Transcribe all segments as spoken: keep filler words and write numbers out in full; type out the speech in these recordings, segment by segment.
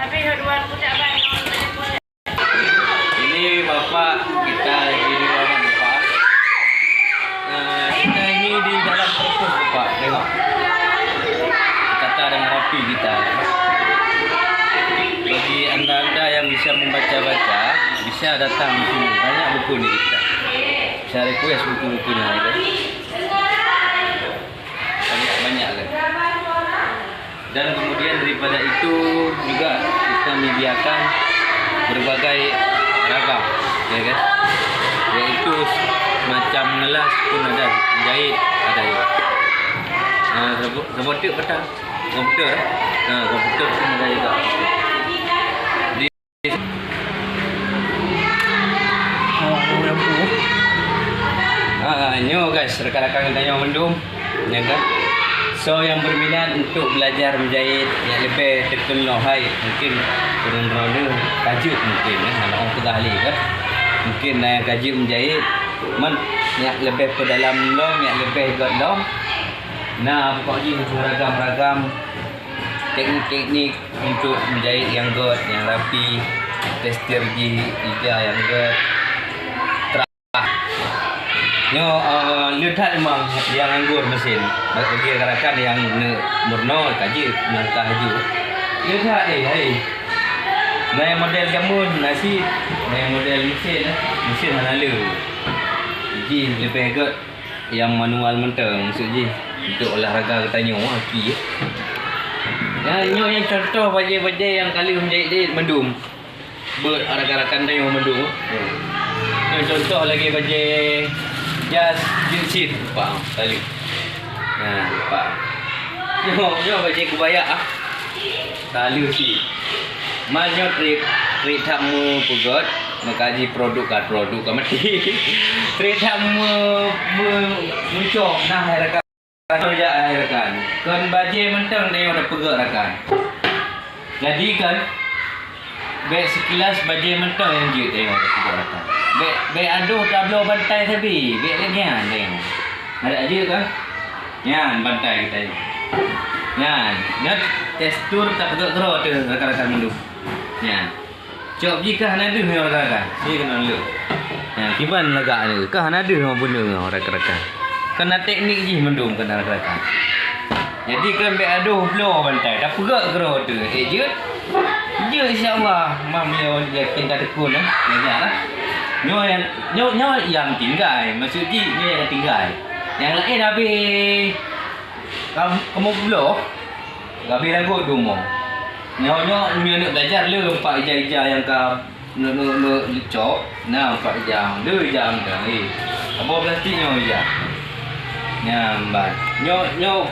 Ini Bapak kita lagi di ruangan Bapak. Eh, kita ini di dalam perpus Bapak, tengok. Tertata dengan rapi kita. Bagi anda-anda yang bisa membaca-baca, bisa datang di sini. Banyak buku ni kita. Bisa request buku-bukunya, ya kan? Banyak-banyak kan. Dan kemudian daripada itu juga kita menyediakan berbagai ragam, ya kan? Yaitu macam ngelas pun ada, jahit ada juga. Nah, robot-, robotik petang, komputer, eh. Nah, komputer pun ada juga. Di Ah, nyoe guys, rakan-rakan geutanyoe mandum, ya kan? So, yang berminat untuk belajar menjahit, yang lebih tekun lom hai, mungkin turun roda kajut mungkin, ya, kalau orang peugah ahli kan. Mungkin na yang kajut menjahit, man, yang lebih perdalam lom, yang lebih got lom. Nah, pokok jih ragam-ragam teknik-teknik untuk menjahit nyang got, nyang rapi, tekstur jih ija nyang got. Terah. Nyoe, eh, le that memang nyang anggur mesin. Bagi rakan-rakan nyang neuk meurunoe ka jeuet langkah laju. Le that, eh, hai. Na nyang model jameun, na cit. Na nyang model mesin, eh. Mesin hana le. Jih leubeh got nyang manual mantong, maksud jih untuk olahraga geutanyoe, aki. Nyan, nyoe nyang contoh bajée-bajée nyang ka lheueh meujahit-jahit mandum. Beuet rakan-rakan tanyoe mandum. Nyoe contoh lagée bajée jas, jeuet cit, nampak, ka lheueh. Nah, nampak. Nyoe, nyoe bajée keubaya, ah. Ka lheueh cit. Man nyoe trép, trép that meupeugét, meukaji produk ka, produk ka maté. Trép that meu-, meu-, meucok, nah, hai rakan, jak hai rakan. Kon bajée mantong tanyoe tapeugét rakan. Jadi kan, bék sekilas bajée mantong nyang jeuet tanyoe tapeugét rakan. Bék, bék adoh tabloe bantai sabe, bék lagée nyan tanyoe. Adak jeuet kan? Nyan bantai geutanyoe. Nyan, nyan tekstur tapeugét keudroe teuh rakan-rakan mandum. Nyan. Cok jih ka hana deuh nyoe rakan-rakan. Sini keunoe lôn. Nyan, kiban lagak ni, ka hana deuh nyoe beuneueng nyoe rakan-rakan. Kan na teknik jih mandum kan rakan-rakan. Jadi kan bék adoh bloe bantai, tapeugét keudroe teuh. Eh, jeuet? Jeuet, insya Allah. Mam nyoe yakin ka tekun, eh. Nyan lah. Nyoe nyang, nyoe, nyoe nyang tinggai. Maksud jih, nyoe nyang tinggai. Nyang laén habéh kam-, kamoe bloe, ka habéh lagot dumo. Nyoe, nyoe, nyoe neuk belajar le empat ija-ija nyang ka neuk, neuk, neuk cok. Nah, empat ija. Le ija mantong, eh. Saboh plastik nyoe ija. Nyan, ban. Nyoe, nyoe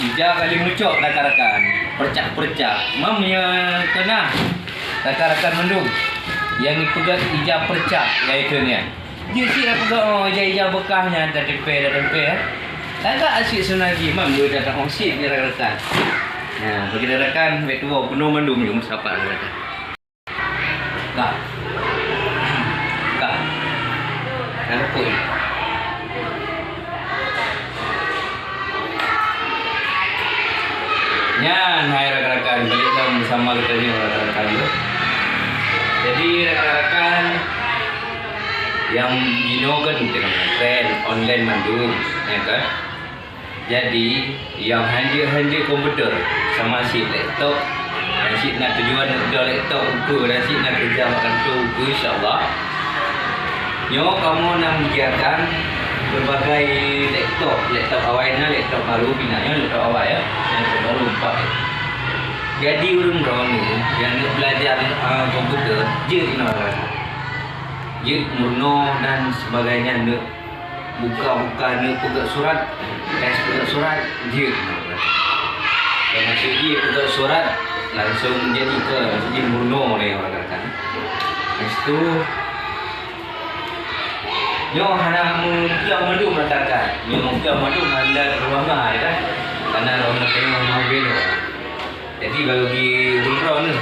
ija ka lheueh meucok rakan-rakan. Percak-percak. Mam nyang keunah rakan-rakan mandum. Nyang ipeugét ija percak, yaitu nyan. Jeuet cit tapeugah, oh, ija-ija beukah nyan tatempé, tatempé, eh. Tagak cit seunagi, mam, dua datang, oh, cit nyan rakan-rakan. Nah, bagi rakan-rakan, bék tuwoe peunoh mandum jeuet meusapat rakan-rakan. Ka. Ka. Ka luput. Nyan, hai rakan-rakan, balik lom beusama geutanyoe rakan-rakan tu. Jadi, rakan-rakan, nyang jinoe kan teuka tren online mandum, ya kan? Jadi, nyang hanjeuet-hanjeuet komputer, sama cit laptop, nyang cit na tujuan neuk bloe laptop ukeue, nyang cit na keureuja bak kantô ukeue, insya Allah. Nyoe kamoe na menyediakan berbagai laptop, laptop awai na, laptop baru pih na, nyoe laptop awai, ya. Laptop baru empat. Jadi, ureueng droeneuh nyang neuk belajar, ah, komputer, jeuet inoe. Jeuet meurunoe dan sebagainya, neuk buka-buka, neuk peugét surat, tes peugét surat, jeuet. Dan maksud jih peugét surat, langsung jadi ke, maksud jih meurunoe lé rakan-rakan. Lepas tu, nyoe hana meukeu mandum rakan-rakan. Nyoe meukeu mandum hana ruangan, ya kan? Karena ruangan tengok mau belo. Jadi, bagi ureueng droeneuh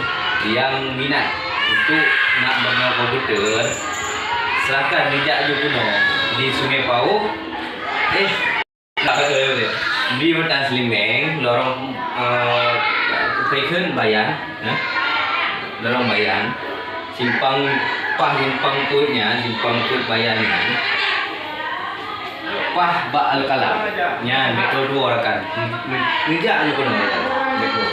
nyang minat untuk nak meurunoe komputer, silakan neujak aju keunoe di Sungai Pauh. Eh, tak betul, betul. Di Meutan Seulimeng, lorong, eh, Ikheun Bayan, eh? Lorong Bayan. Simpang, paih simpang peuet nyan, simpang peuet Bayan nyan. Paih bak Al-Kalam. Nyan, bèk droe-droe rakan. Neujak laju keunoe, bèk droe.